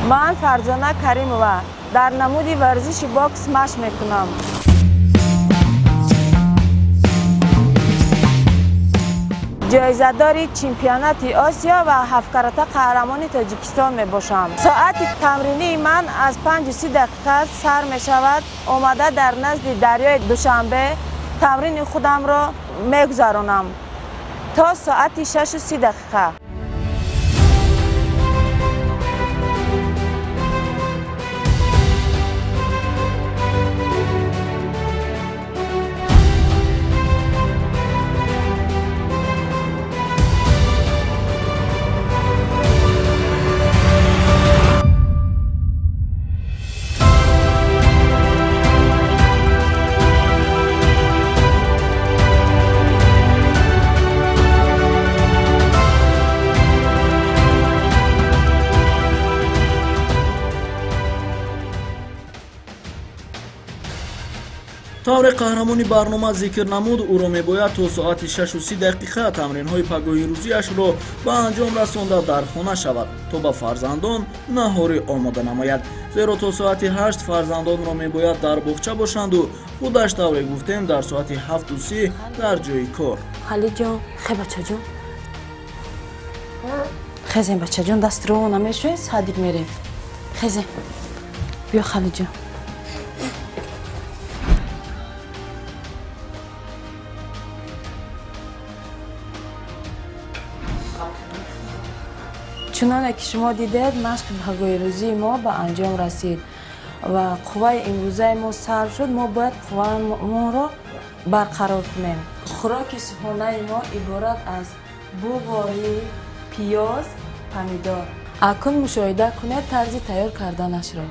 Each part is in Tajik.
Ман Фарзона Каримова дар намуди варзиши бокс машқ мекунам. Ҷоизадори чемпионати Осиё ва ҳафткарата қаҳрамони Тоҷикистон мебошам. Соати тамринии ман аз 5:30 дақиқа сар мешавад. Омада дар назди дарёи Душанбе тамрини худамро мегузаронам то соати 6:30 дақиқа. Тавре қаҳрамони барнома зикр намуд, ӯро мебояд то соати 6:30 дақиқа тамринҳои пагоҳи рӯзиашро ба анҷом расонда дар хона шавад, то ба фарзандон наҳорӣ омода намояд. Зеро то соати 8 фарзандонро мебояд дар боғча бошанду худаш тавре гуфтем дар соати 7:30 дар ҷои кор. Халиҷон, хе бачаҷон, хезем бачаҷон, дастро намешӯем, садик мерем. Хезем, биё Халиҷон. Чуноне ки шумо дидед, машқи пагоҳи рӯзии мо ба анҷом расид ва қувваи имрӯзаи мо сарф шуд. Мо бояд қувваамонро барқарор кунем. Хӯроки субҳонаи мо иборат аз буғорӣ, пиёз, помидор. Акнун мушоҳида кунед тарзи тайёр карданашро.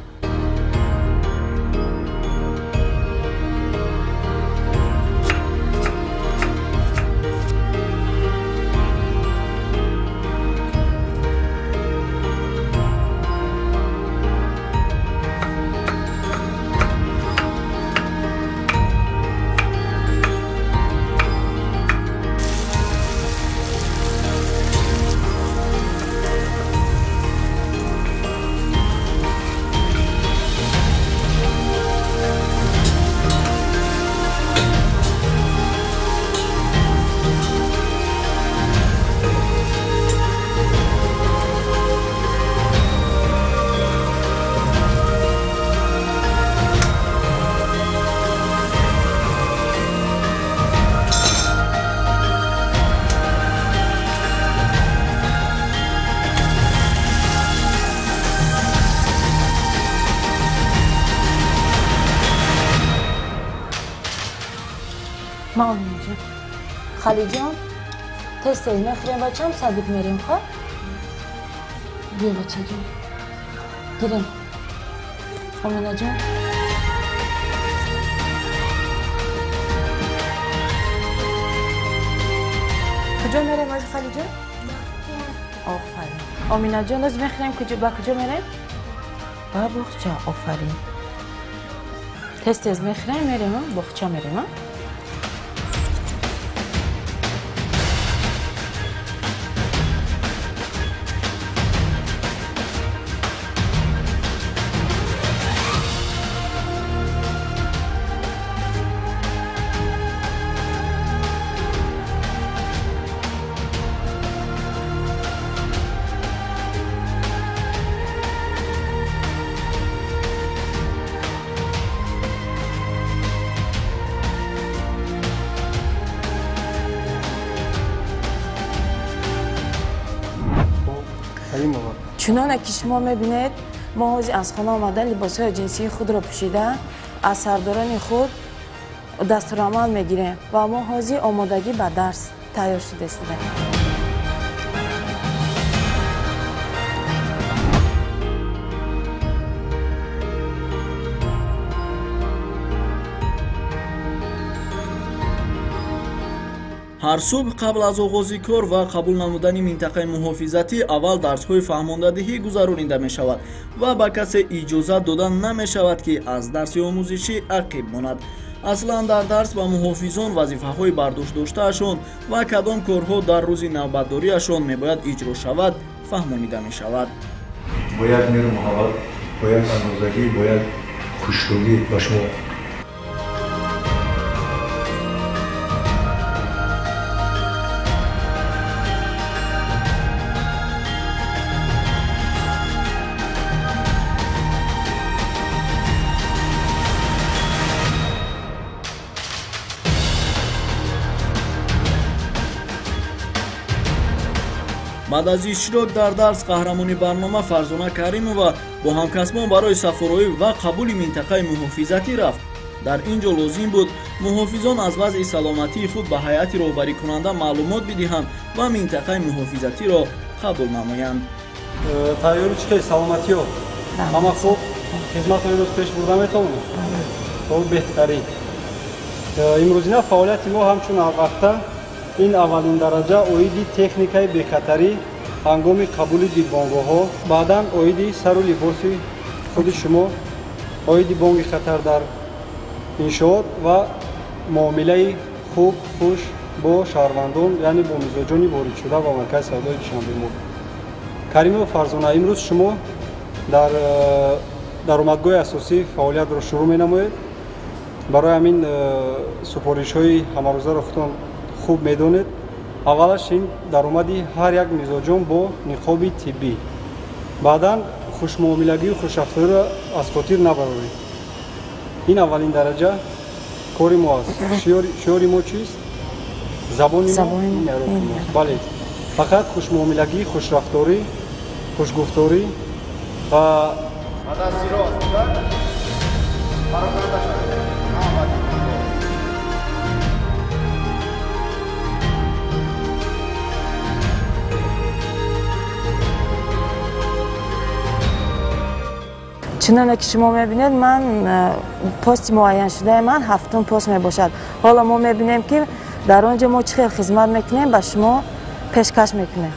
Маоминаҷон, Халиҷон, тез-тез мехӯрем бачам, садик мерем, хоб? Биё бачаҷон, гирем. Оминаҷон. Куҷо мерем ози Халиҷон? Офарин. Оминаҷон, оз мехӯрем, ба куҷо мерем? Ба боғча, офарин. Тез-тез мехӯрем, мерем, боғча мерем, а? Чуноне ки шумо мебинед, мо ҳозир аз хона омада либосҳои ҷинсии худро пӯшида аз сардорони худ дастурамал мегирем ва мо ҳозир омодагӣ ба дарс тайёр шудаистем. Ҳар субҳ қабл аз оғози кор ва қабул намудани минтақаи муҳофизатӣ аввал дарсҳои фаҳмондадиҳӣ гузаронида мешавад ва ба касе иҷозат дода намешавад, ки аз дарси омӯзишӣ ақиб монад. Аслан дар дарс ба муҳофизон вазифаҳои бардошт доштаашон ва кадом корҳо дар рӯзи навбатдориашон мебояд иҷро шавад фаҳмонида мешавад. Бо як меҳру муҳаббат, бо як андозагӣ, бо як хушрӯгӣ ба шумо. Баъд аз иштирок дар дарс қаҳрамони барнома Фарзона Каримова бо ҳамкасбон барои сафуроӣ ва қабули минтақаи муҳофизатӣ рафт. Дар ин ҷо лозим буд муҳофизон аз вазъи саломатии худ ба ҳайати роҳбарикунанда маълумот бидиҳанд ва минтақаи муҳофизатиро қабул намоянд. Тайёри чӣ хел саломатиё? Ҳама хуб? Хизматро имрӯз пеш бурда метавонед? Хуб, беҳтарин. Имрӯзина фаъолияти мо ҳамчун ҳарвақта ин аввалин дараҷа оиди техникаи бехатарӣ ҳангоми қабули дидбонгоҳҳо, баъдан оиди сару либоси худи шумо, оиди бонги хатар дар иншоот ва муомилаи хуб хуш бо шаҳрвандон, яъне бо мизоҷони воридшуда ба маркази савдои Душанбе Мол. Каримова Фарзона, имрӯз шумо дар даромадгоҳи асосӣ фаъолиятро шурӯъ менамоед. Барои ҳамин супоришҳои ҳамарӯзаро худтон хуб медонед. Аввалаш ин даромади ҳар як мизоҷон бо ниқоби тиббӣ, баъдан хушмуомилагию хушрафториро аз хотир набароред. Ин аввалин дараҷа кори мо аст. Шиёри мо чист? Забони мо ин яроқи мост. Бале, фақат хушмуомилагӣ, хушрафторӣ, хушгуфторӣ ва чуноне ки шумо мебинед, ман пости муайяншудаи ман ҳафтум пост мебошад. Ҳоло мо мебинем, ки дар он ҷо мо чӣ хел хизмат мекунем, ба шумо пешкаш мекунем.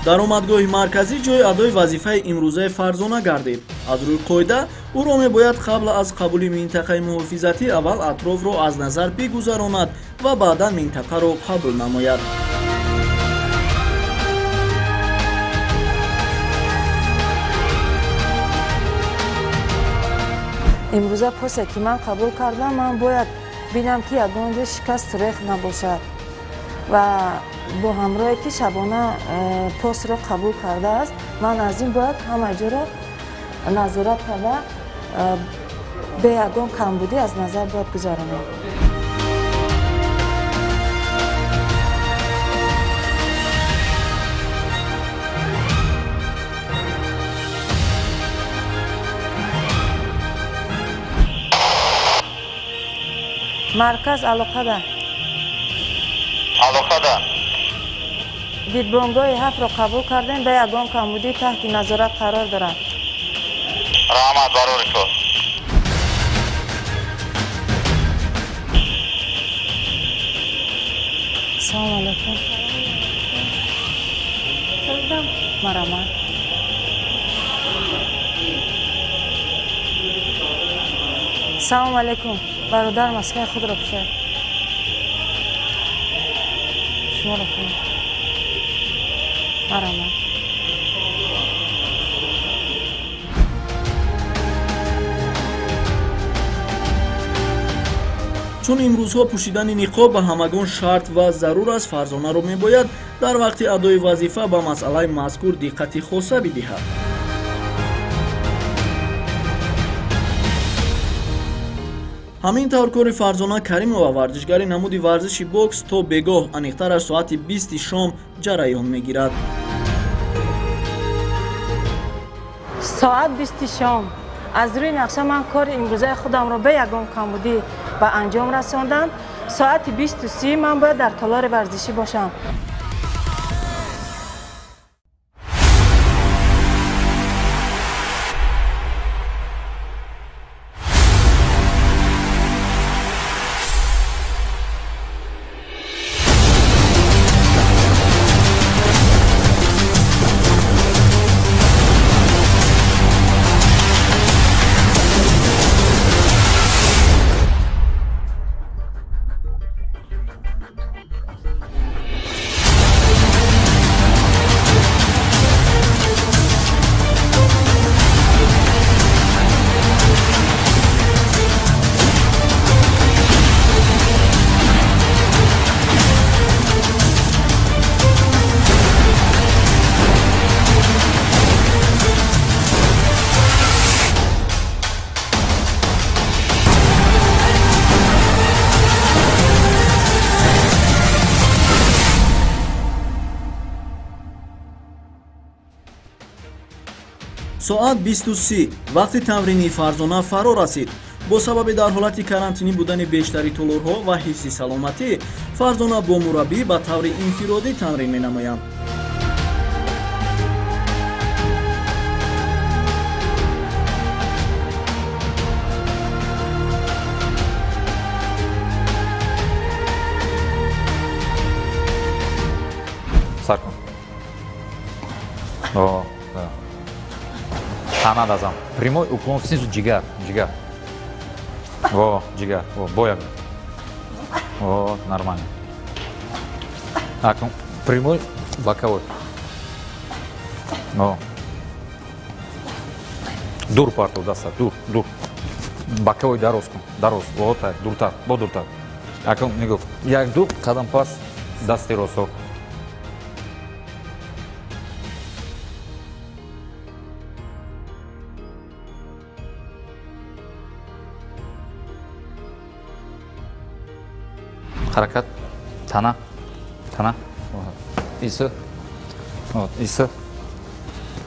Даромадгоҳи марказӣ ҷои адои вазифаи имрӯзаи Фарзона гардид. Аз рӯи қоида ӯро мебояд қабл аз қабули минтақаи муҳофизатӣ аввал атрофро аз назар бигузаронад ва баъдан минтақаро қабул намояд. Имрӯза посе ки ман қабул кардам, ман бояд бинам, ки ягон ҷо шикаст рех набошад ва бо ҳамроҳе ки шабона постро қабул кардааст, ман аз ин бояд ҳама ҷоро назорат карда, бе ягон камбудӣ аз назар бояд гузаронам. Марказ алоқада. Алоқада. Дидбонгоҳи ҳафтро қабул кардем, ба ягон камбудӣ таҳти назорат қарор дорад. Раҳмат барори кор. Салом алайкум. Марҳамат. Салом алайкум. Бародар, маскаи худро пӯшед. Шуморо кунед. Марҳамат. Чун имрӯзҳо пӯшидани ниқоб ба ҳамагон шарт ва зарур аст, Фарзонаро мебояд дар вақти адои вазифа ба масъалаи мазкур диққати хоса бидиҳад. Ҳамин тавр кори Фарзона Каримова, варзишгари намуди варзиши бокс, то бегоҳ, аниқтараш соати 20 шом ҷараён мегирад. Соат 20 шом. Аз рӯи нақша ман кори имрӯзаи худамро бе ягон камбудӣ ба анҷом расондам. Соати 20:30 ман бояд дар толори варзишӣ бошам. Соат 20:30 вақти тамрини Фарзона фаро расид. Бо сабаби дар ҳолати карантинӣ будани бештари толорҳо ва ҳифзи саломатӣ, Фарзона бо мураббӣ ба таври инфиродӣ тамрин менамоянд. Сар кун. О, да. Тана дазам. Прямой уклон снизу, ҷигар, ҷигар. Во, ҷигар, во, бояд. Во, нормально. Акун прямой боковой. Во. Дур парту даста, дур, дур. Боковой дароз кун, дароз. Вот так, дуртар, бо дуртар. Акун нигоҳ. Як ду қадам пас дасти рост. Ҳаракат, тана, тана, иса, вот, иса,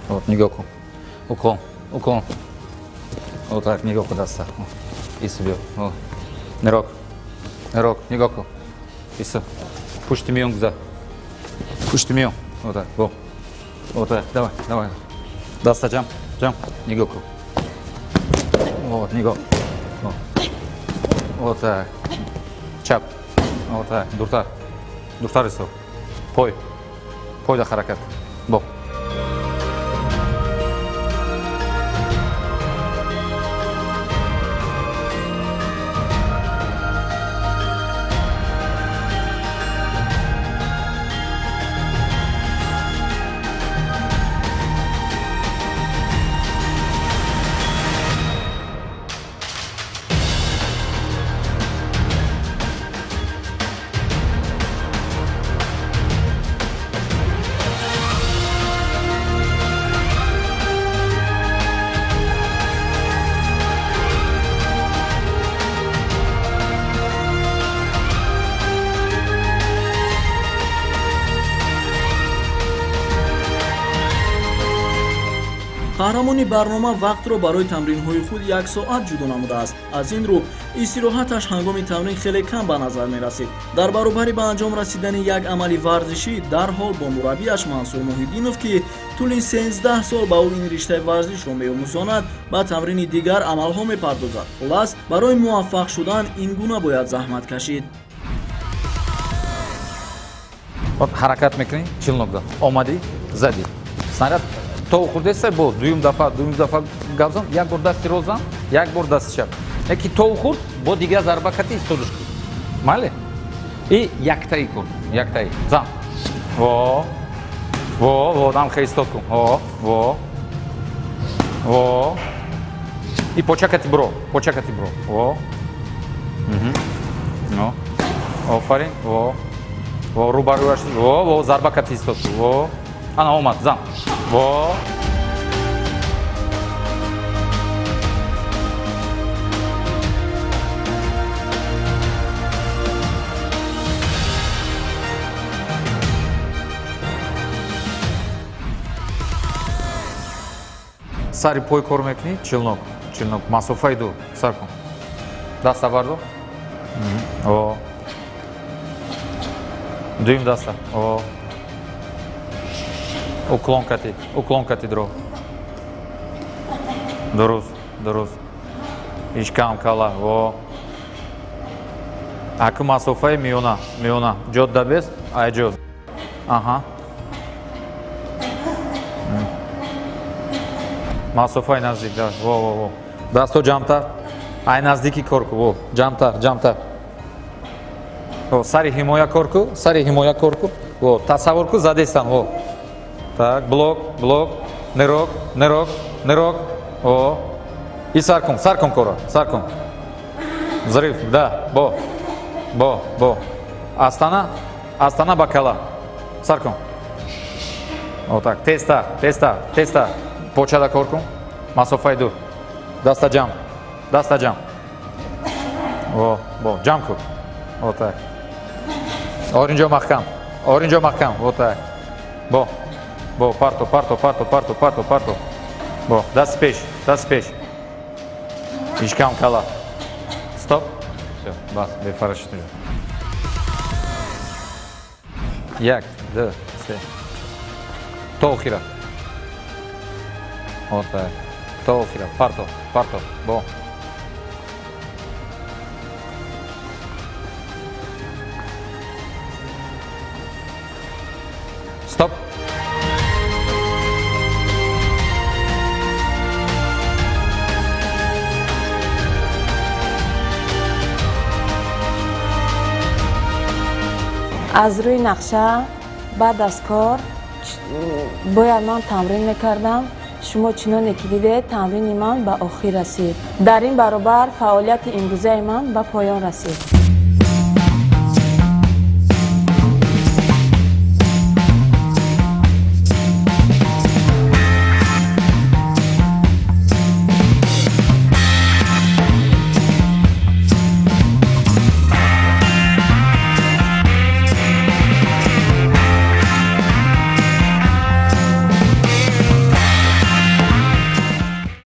вот, нигоҳ кун, уклон, уклон, вот так, нигоҳ кун даста, иса биё, нирок, нирок, нигоҳ кун, иса, пушти миён гузар, пушти миён, вот так, во, вот так, давай, давай, даста ҷам, ҷам, нигоҳ кун, вот, нигоҳ, вот так, чап. Вот так, дуртар, дуртар исто. Пой, пой да ҳаракат. Бо. Қаҳрамони барнома вақтро барои тамринҳои худ як соат ҷудо намудааст. Аз ин рӯ истироҳаташ ҳангоми тамрин хеле кам ба назар мерасид. Дар баробари ба анҷом расидани як амали варзишӣ дарҳол бо мураббиаш Мансур Муҳиддинов, ки тӯли 13 сол ба ӯ ин риштаи варзишро меомӯзонад, ба тамрини дигар амалҳо мепардозад. Хулас, барои муваффақ шудан ин гуна бояд заҳмат кашид. Ҳаракат мекунӣ, челнокда омадӣ, задӣ. Снаряд то хурдеса бо дуюм дафа гавзам, як бор дасти розам, як бор дасти чап. Яки то хурд бо дигар зарба кати истодуш кун. Мале? И яктаи кун, яктаи. Зам. Во. Во, во, дам хе истод кун. Во, во. Во. И почакати бро, почакати бро. Во. Ну. Офарин. Во. Во, рубаруаш. Во, во, зарба кати истод кун. Во. Ана омад, зам. Во. Сари пой кор мекунӣ, челнок, челнок, масофаи дур, сар кун. Даста бардор. О. Дуюм даста. О. Уклон кати дро. Дуруст, дуруст. Ишкам кала, во. Аку масофаи миёна, миёна. Ҷод дабес, ай ҷод. Аҳа. Масофаи наздик, да. Во, во, во. Дасто ҷамтар. Ай наздики кор ку, во. Ҷамтар, ҷамтар. Во, сари ҳимоя кор ку, сари ҳимоя кор ку. Во, тасаввур ку задестан, во. Так, блок, блок, нирок, нирок, нирок. О. И сар кун кора, сар кун. Взрыв, да, бо. Бо, бо. Астана, Астана бакала. Сар кун. Вот так, тезтар, тезтар, тезтар. Почада кор кун. Масофаи дур. Даста ҷам. Даста ҷам. Во, бо, ҷам кун. Вот так. Оринҷо маҳкам. Оринҷо маҳкам. Вот так. Бо. Бо, парто, парто, парто, парто, парто, парто. Бо, даст пеш, даст пеш. Ишкам кала. Стоп. Всё, бас, бефарашит уже. 1, 2, 3. То охира. Вот так. То охира. Парто, парто. Бо. Стоп. Аз рӯи нақша баъд аз кор бояд ман тамрин мекардам. Шумо чуноне ки дидед, тамрини ман ба охир расид. Дар ин баробар фаъолияти имрӯзаи ман ба поён расид.